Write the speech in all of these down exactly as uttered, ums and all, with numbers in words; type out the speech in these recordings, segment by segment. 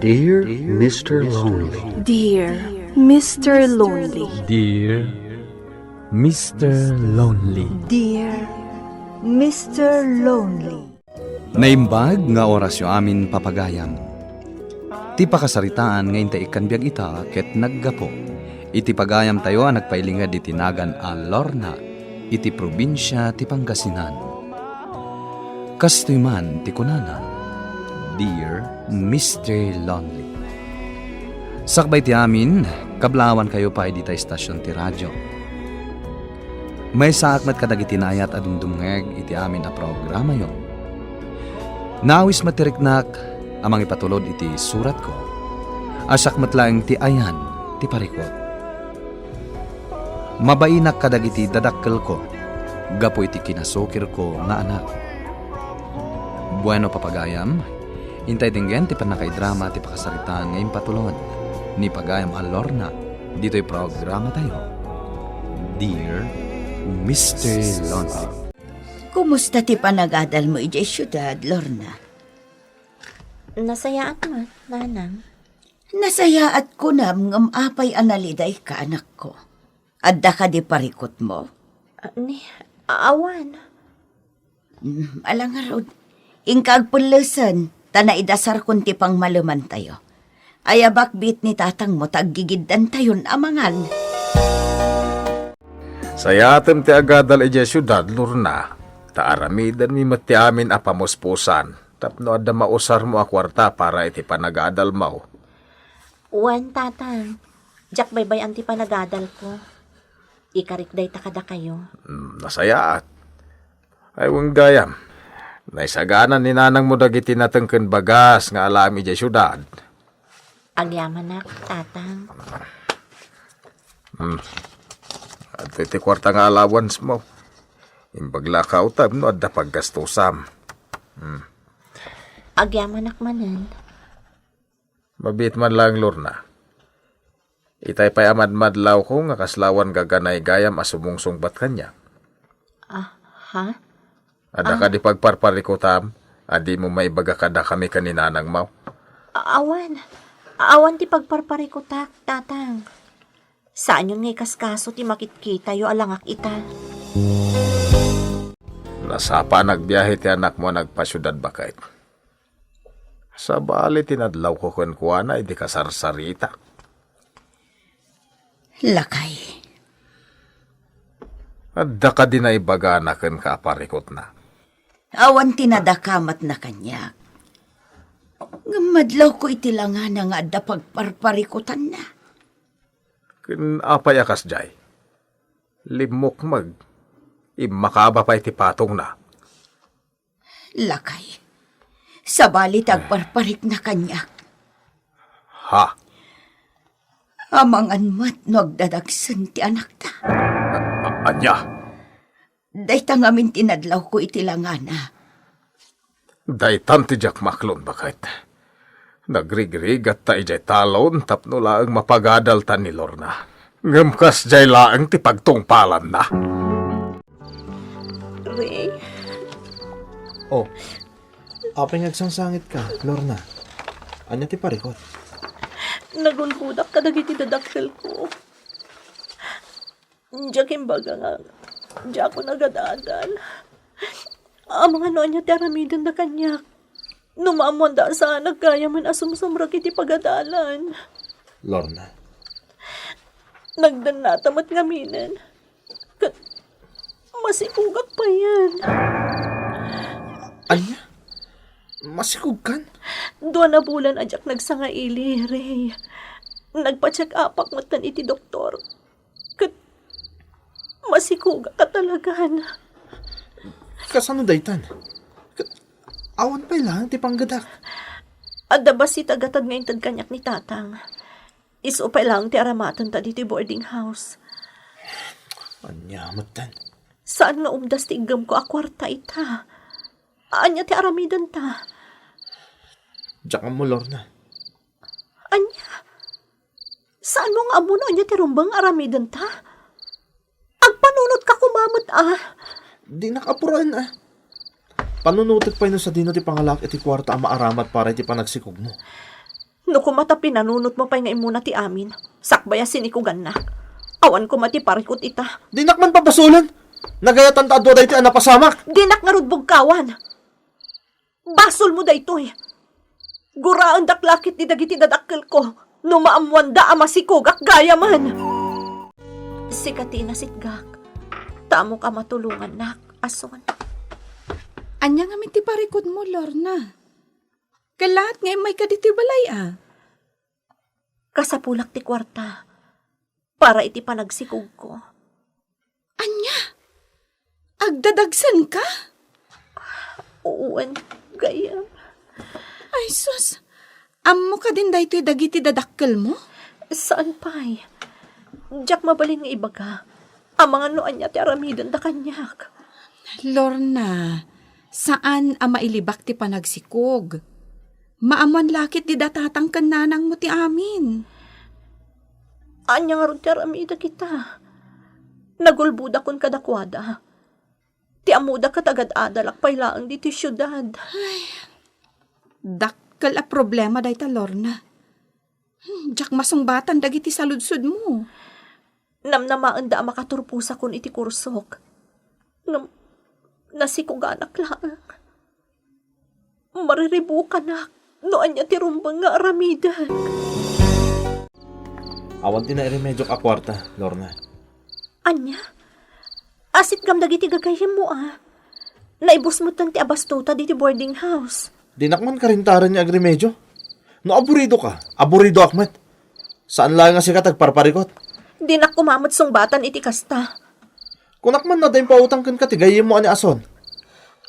Dear Mister Lonely. Dear Mister Lonely. Dear Mister Lonely. Dear Mister Lonely. Naimbag nga orasyo amin, papagayam. Ti pakasaritaan nga inta ikkan biag ita ket naggapu iti pagayamtayo a nagpailinged iti nagan a Lorna iti probinsia ti Pangasinan. Kastoy man ti kunana, "Dear Mister Lonely." Sakbay ti amin, kablawankayo pay dita estasion ti radio. Maysaak met kadagiti naayat a dumdumngeg iti amin a programayo. Naawis met ti riknak a mangipatulod iti suratko, a siak met laeng ti ayan ti parikut. Mabainak kadagiti dadakkelko gapu iti kinasukirko nga anak. Bueno, papagayam, intay denggen ti pannakaidrama ti pakasaritaan nga impatulod ni pagayam a Lorna ditoy programatayo, Dear Mister Lonely. Kumusta ti panagadalmo idiay siudad, Lorna? Nasayaat met, Nanang. Nasayaat kunam ngem apay a nalidayka, anakko? Adda kadi parikutmo? Ah, ni, awan. Mm, ala ngarud, inka agpellesen, ta naidasarkon ti pangmalemantayo. Ayabak biit ni tatangmo ta aggigiddantayon a mangan. Sayaatem ti agadal idiay siudad, Lorna, ta aramidenmi met ti amin a pamuspusan tapno adda mausarmo a kuarta para iti panagadalmo. Wen, Tatang. Diak baybay-an ti panagadalko. Ikarik dayta kadakayo. Mm, nasayaat. Ay, wen gayam. Naisagana ni nanangmo dagiti nateng ken bagas nga alaem idiay siudad. Agyamanak, Tatang. Hmm. Adtoy ti kuarta nga allowancemo. Imbag la a kaawtem no adda paggastusam. Hmm. Agyamanak manen. Mabiit man laeng, Lorna. Itay pay a madmadlawko nga kasla awan gaganaygayam a sumungsungbat kaniak. Ah, ha? Adda kadi pagparparikutam a dimo maibaga kadakami ken ni nanangmo? A-, awan. Awan ti pagparparikutak, Tatang. Saanyon nga ikaskaso ti makitkitayo a langak ita. Nasapa a nagbiahe ti anakmo a nagpasiudad, baket. Sabali ti nadlawko kenkuana idi kasarsarita. Lakay. Adda kadi naibagana kenka a parikutna? Awan ti nadakamatna kaniak. Ngem madlawko iti langana nga adda pagparparikutanna. Ken apay a kasdiay? Limmukmeg, immakaba pay ti patongna. Lakay, sabali ti agparparikna kaniak. Ha? Amangan met no agdadagsen ti anakta. A-, a-, ania? Dayta ngamin ti nadlawko iti langana. Daytan ti diak maklon, baket. Nagrigrigatta idiay talon tapno laeng mapagadalta ni Lorna. Ngem kasdiay laeng ti pagtungpalanna. Ray. Oh, apay nga agsangsangitka, Lorna? Ania ti parikut? Nagungodak kadagiti dadakkelko. Diak imbaga nga diakon agad-adal. Amangan no ania ti aramidenda kaniak. No maammoanda a saan a gayamen a sumsumrek iti pagadalan. Lorna. Nagdannata met ngaminen. Ket masikogak payen. Ania? Masikogkan? Dua a bulan a diak nagsangaili, Ray. Nagpa-check-upak metten iti doktor. Ket masikogak a talagan. Kasano daytan? Ket awan pay laeng ti panggedak. Adda bassit a gatad nga inted kaniak ni Tatang. Isu pay laeng ti aramatenta ditoy boarding house. Ania metten? Saan nga umdas ti iggemko a kuarta ita. Ania ti aramidenta? Diak ammo, Lorna. Ania? Saanmo nga ammo no ania ti rumbeng nga aramidenta? Agpanunotka koma met, a. Dinak apuraen, a. Panunotek pay no sadino ti pangalaak iti kuarta a maaramat para iti panagsikogmo. No koma ta pinanunotmo pay nga immuna ti amin, sakbay a sinikugannak. Awan koma ti parikut ita. Dinak man pabasolen. Nagayatan ta adua daytoy a napasamak. Dinak ngarud bugkawan. Basolmo daytoy. Guraendak la ketdi dagiti dadakkelko no maammoanda a masikogak gayamen. Sika ti inasitgak, ta ammok a matulongannak, a son. Ania ngamin ti parikutmo, Lorna? Kellaat nga immayka ditoy balay, a? Kasapulak ti kuarta para iti panagsikogko. Ania? Agdadagsenka? Wen, gayyem. Ay, sus! Ammo kadin daytoy dagiti dadakkelmo? Saan pay. Diak mabalin nga ibaga. Amangan no ania ti aramidenda kaniak. Lorna, saan a mailibak ti panagsikog. Maammoan la ketdi da tatang ken nanangmo ti amin. Ania ngarud ti aramidek ita? Nagulbodakon kadakuada. Ti ammoda ket agad-adalak pay laeng ditoy siudad. Ay, dakkel a problema dayta, Lorna. Hmm, diak masungbatan dagiti saludsodmo. Namnamaenda a makaturposakon iti kursok. Ngem nasikuganak laeng. Mariribukanak no ania ti rumbeng nga aramidek. Awan ti nairemediok a kuarta, Lorna. Ania? Asitgam dagiti gagayyemmo, a? Naibus metten ti abastota diti boarding house. Dinak man karintaren nga agremedio. No aburidoka, aburidoak met. Saan laeng a sika ti agparparikut. Dinak koma met sungbatan iti kasta. Kunak man no adda impautang kenka ti gayyemmo a ni Ason.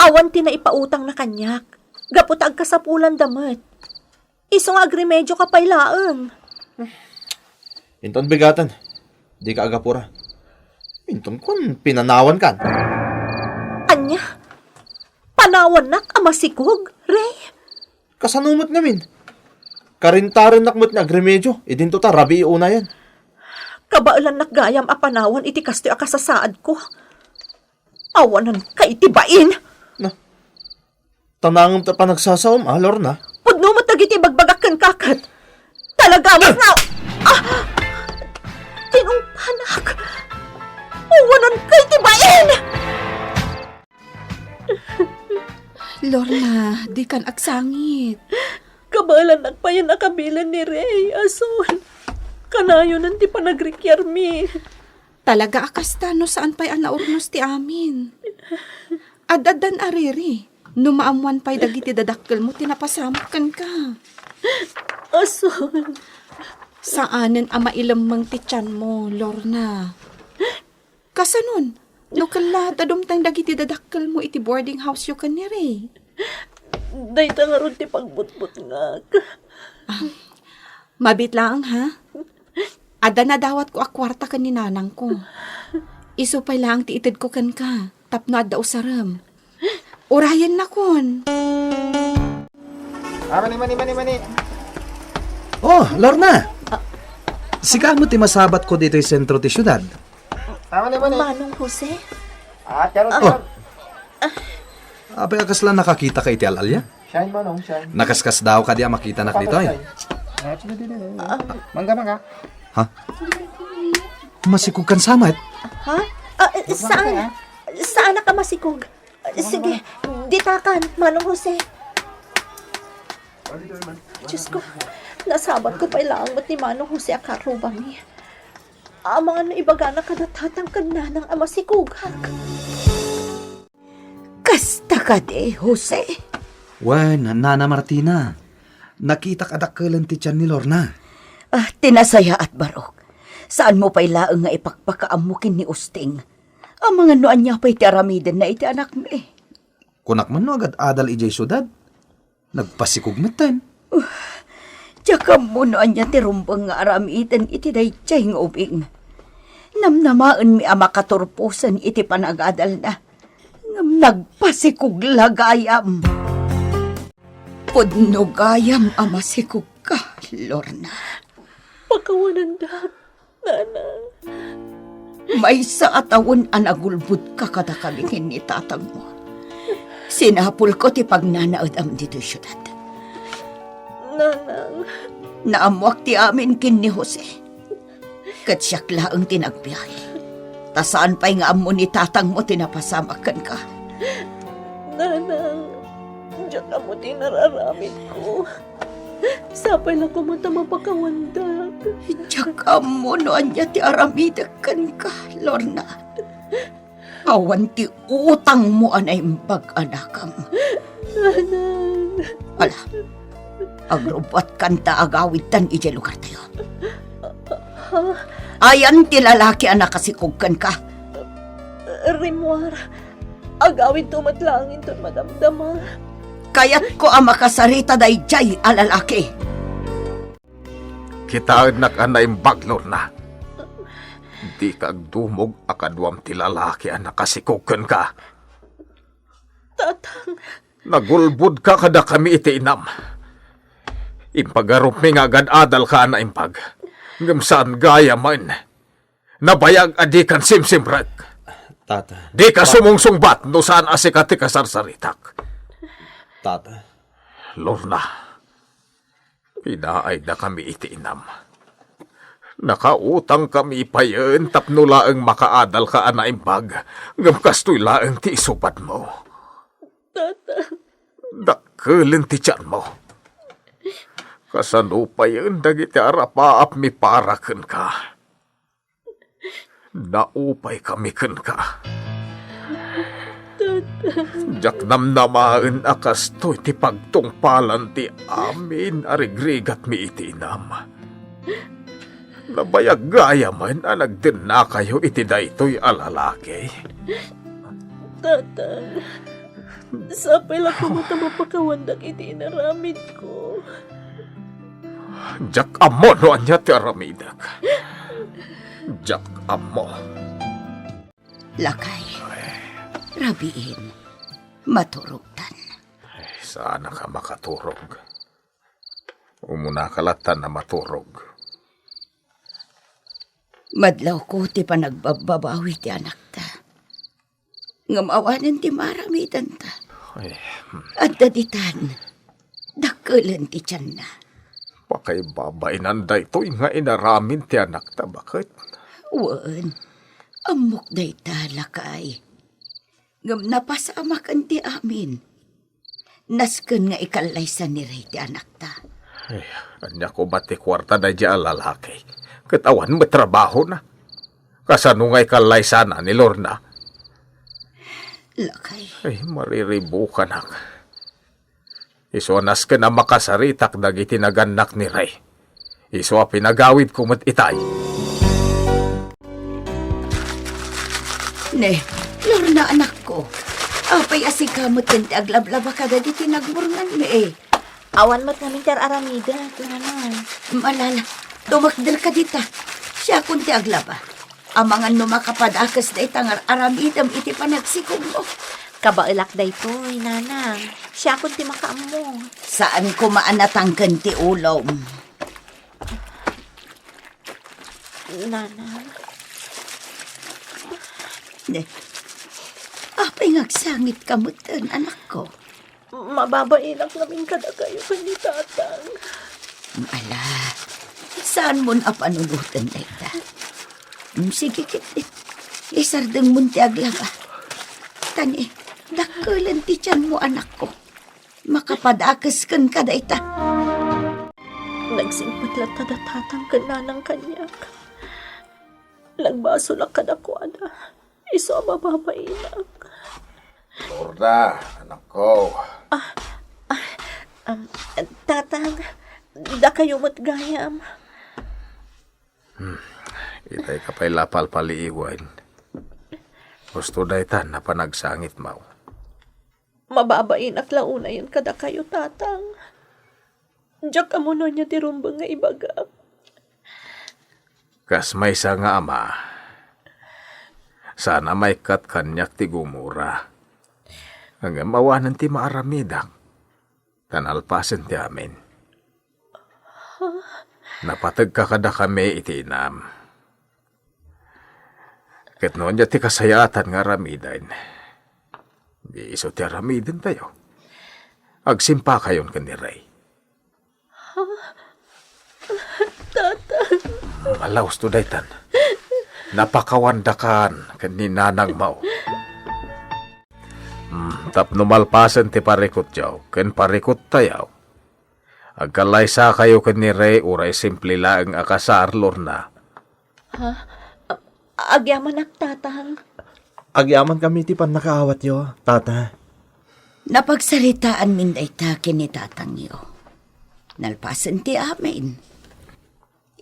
Awan ti naipautangna kaniak. Gapu ta agkasapulanda met. Isu nga agremedioka pay laeng. Inton bigaten, dika agapura. Inton kuan, pinanawankan. Ania? Panawannak a masikog, Ray? Kasano met ngamin? Karintarennak met nga agremedio, idinto ta rabii unayen. Kabaelannak gayam a panawan iti kastoy a kasasaadko. Awananka iti bain! Na, tanangem ta panagsasaom, a, Lorna? Pudno met dagiti ibagbagak kenka ket. Talaga met nga, ah! Tinungpanak! Awananka iti bain! Lorna, dikan agsangit. Kabaelannak payen a kabilen ni Ray, Ason. Kanayonen ti panagrikiarmi. Talaga a kasta no saan pay a naurnos ti amin. Ad-addan a riri, no maammoan pay dagiti dadakkelmo ti napasamak kenka. Ason. Saanen a mailemmeng ti tianmo, Lorna. Kasanon, no kella ta dumteng dagiti dadakkelmo iti boarding house-yo ken ni Ray? Dayta ngarud ti pagbutbutngak. Ah, mabiit laeng, ha? Adda nadawatko a kuarta ken ni nanangko. Isu pay laeng ti itedko kenka, tapno adda usarem. Urayennakon. Ah, mani, mani, mani, mani. Oh, Lorna! Sika met ti masabatko ditoy sentro ti siudad. Ah, mani, mani. Manong Jose? Ah, charot, Oh. charot. Apay a kasla nakakitaka iti al-alia? Shine, Manong, shine. Nakaskasdaaw kadi a makitanak ditoy. Shine. Ah, sige, sige, sige. Mangga, mangga. Ha? Masikog kan samet? Ha? Ah, eh, Huwag saan? mangga, ah. Saan ka masikog? Sige, ditakan, Manong Jose. Diyos ko, nasabat ko pay laeng met ni Manong Jose a karrubami. Amangan no ibagana kada tatang ken nanang a masikogak. Kasta kadi, Jose? Wen, Nana Martina, nakitak a dakkelen ti tian ni Lorna. Ah, ti nasayaat, Barok. Saanmo pay laeng nga ipakpakaammo ken ni Usting. Amangan no ania pay ti aramidenna iti anakmi. Kunak man no agad-adal idiay siudad. Nagpasikog metten. Uh, diak ammo no ania ti rumbeng nga aramiden iti daydiay nga ubing. Namnamaenmi a makaturposen iti panagadalna. Ngem nagpasikog la gayam. Pudno gayam a masikogka, Lorna. Pakawanendak, Nanang. Maysa a tawen a nagulbodka kadakami ken ni tatangmo. Sinapulko ti pagnanaedam ditoy siudad. Nanang, Naammoak ti amin ken ni Jose. Ket siak laeng ti nagbiag. Ta saan pay nga ammo ni tatangmo ti napasamak kenka. Nanang, diak ammo ti nararamidko. Sapay la koma ta mapakawandak. Diak ammo no ania ti aramidek kenka, Lorna. Awan ti utangmo a naimbag a nakam. Nanang. Ala, agrubbuatkan ta agawidtan idiay lugartayo. Ha? Ayan ti lalaki a nakasikog kenka. Rimmuar, agawidto met laeng inton madamdama. Kayatko a makasarita daydiay a lalaki. Kitaennak a naimbag, Lorna. Dika agdumog a kaduam ti lalaki a nakasikog kenka. Tatang. Nagulbodka kadakami iti inam. Impagarupmi nga agad-adalka a naimbag. Ngem saan gayamen. Nabayag a dikan simsimrek. Tata. Dika sumungsungbat no saan a sika ti kasarsaritak. Tata. Lorna, pinaayda kami iti inam. Nakautang kami payen tapno laeng makaadalka a naimbag, ngem kastoy laeng ti isubadmo. Tata. Dakkelen ti tianmo. Kasano payen dagiti arapaapmi para kenka? Naupay kami kenka. Tata. Diak namnamaen a kastoy ti pagtungpalan ti amin a rigrigatmi iti inam. Nabayag gayamen a nagdennakayo iti daytoy a lalaki. Tatang, sapay la koma ta mapakawandak iti inaramidko. Diak ammo no ania ti aramidek. Diak ammo. Lakay, rabiin, maturogtan. Ay, saanka makaturog. Umunaka latta a maturog. Madlawko ti panagbababawi ti anakta. Ngem awanen ti maaramidanta. Ay, hmm. Adda ditan, dakkelen ti tianna. Pakaibabainan daytoy nga inaramid ti anakta, baket? Wen, ammok dayta, lakay. Ngem napasamaken ti amin. Nasken nga ikallaysan ni Rey ti anakta. Ay, ania koma ti kuarta daydiay a lalaki? Ket awan met trabahona. Kasano nga ikallaysana ni Lorna? Lakay. Ay, mariribukanak. Isu a nasken a makasaritak dagiti nagannak ni Rey. Isu a pinagawidko met itay. Ne, Lorna, anakko. Apay a sika met ti aglablaba kadagiti nagburnganmi, eh? Awan met ngamin ti ar-aramidek, nanang. Malala, tumakderka dita. Siakon ti aglaba. Amangan no makapadakes dayta nga ar-aramidem iti panagsikogmo. Kabaelak daytoy, nanang. Siakon ti makaammo. Saan koma a natangken ti ulom. Nanang. Ne, apay nga agsangitka metten, anakko? Mababainak ngamin kadakayo ken ni tatang. Ala, saanmon a panunoten dayta. Mm, sige ketdi, isardengmon ti aglaba. Tani, dakkelen ti tianmo, anakko. Makapadakes kenka dayta. Nagsingpet latta da tatang ken nanang kaniak. Nagbasolak kadakuada. Isu a mababainak. Lorna, anakko. Ah, ah, um, tatang, dakayo met gayam. Hmm, itay ka pay la palpaliiwen. Husto daytan a panagsangitmo. Mababainak la unayen kadakayo, tatang. Diak ammo no ania ti rumbeng nga ibagak. Kas maysa nga ama, saan a maikkat kaniak ti gumura. Ngem awanen ti maaramidak, ta nalpasen ti amin. Napategka kadakami iti inam. Ket no ania ti kasayaatan nga aramiden, di isu ti aramidentayo. Agsimpakayon ken ni Rey. Alaus to daytan. Napakawandakan ken ni Nanang Mao. Hmm, tapno malpasen ti parikutyo ken parikuttayo, agkallaysakayo ken ni Rey uray simple laeng a kasar, Lorna. Ha? A-, agyamanak, Tatang. Agyamankami ti pannakaawatyo, Tata. Napagsaritaanmin dayta ken ni tatangyo. Nalpasen ti amin.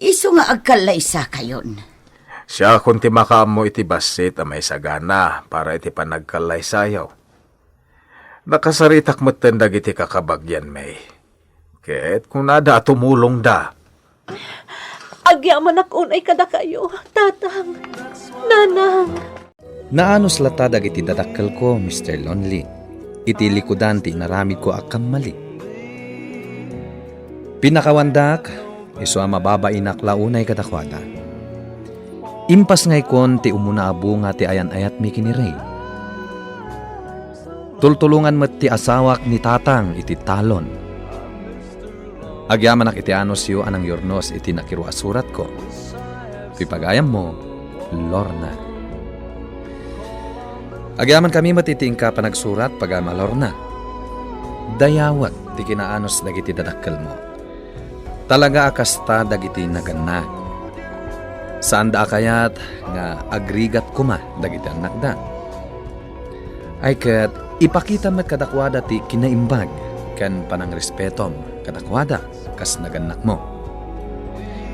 Isu nga agkallaysakayon. Siakon ti makaammo iti bassit a maisagana para iti panagkallaysayo. Nakasaritak metten dagiti kakabagianmi. Ket kunada a tumulongda. Agyamanak unay kadakayo, Tatang, Nanang. Naanus latta dagiti dadakkelko, Mister Lonely, iti likudan ti inaramidko a kammali. Pinakawandak, isu a mababainak la unay kadakuada. Impasngaykon ti umuna a bunga ti ayan-ayatmi ken ni Rey. Tultulongan met ti asawak ni Tatang iti talon. Agyamanak iti anusyo a nangyurnos iti nakiro a suratko. Ti pagayammo, Lorna. Agyamankami met iti inka panagsurat, pagayam a Lorna. Dayawek ti kinaanus dagiti dadakkelmo. Talaga a kasta dagiti naganna. Saanda a kayat nga agrigat koma dagiti annakda. Ay ket, ipakita met kadakuada ti kinaimbag ken panangrespetom kadakuada kas nagannakmo.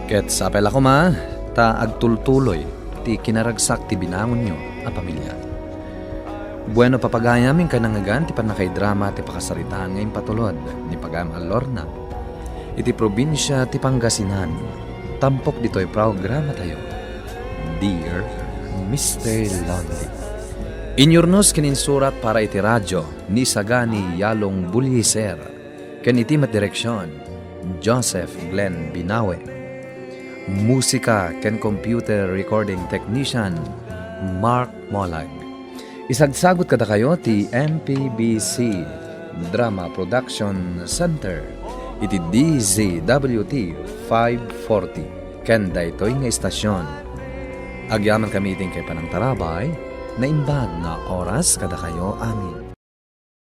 Ket sapay la koma ta agtultuloy ti kinaragsak ti binangonyo a pamilia. Bueno, papagayam, inka nangngegan ti pannakaidrama ti pakasaritaan nga impatulod ni pagayam a Lorna iti probinsia ti Pangasinan, tampok ditoy programatayo, Dear Mister Lonely. Inyurnos ken insurat para iti radio ni Sagani Yalong Buliser ken iti met direksion, Joseph Glenn Binawe. Musika ken computer recording technician, Mark Molag. Isagsagut kadakayo ti M P B C Drama Production Center iti D Z W T five forty ken daytoy nga istasyon. Agyamankami iti inkay panangtarabay, naimbag nga oras kadakayo amin.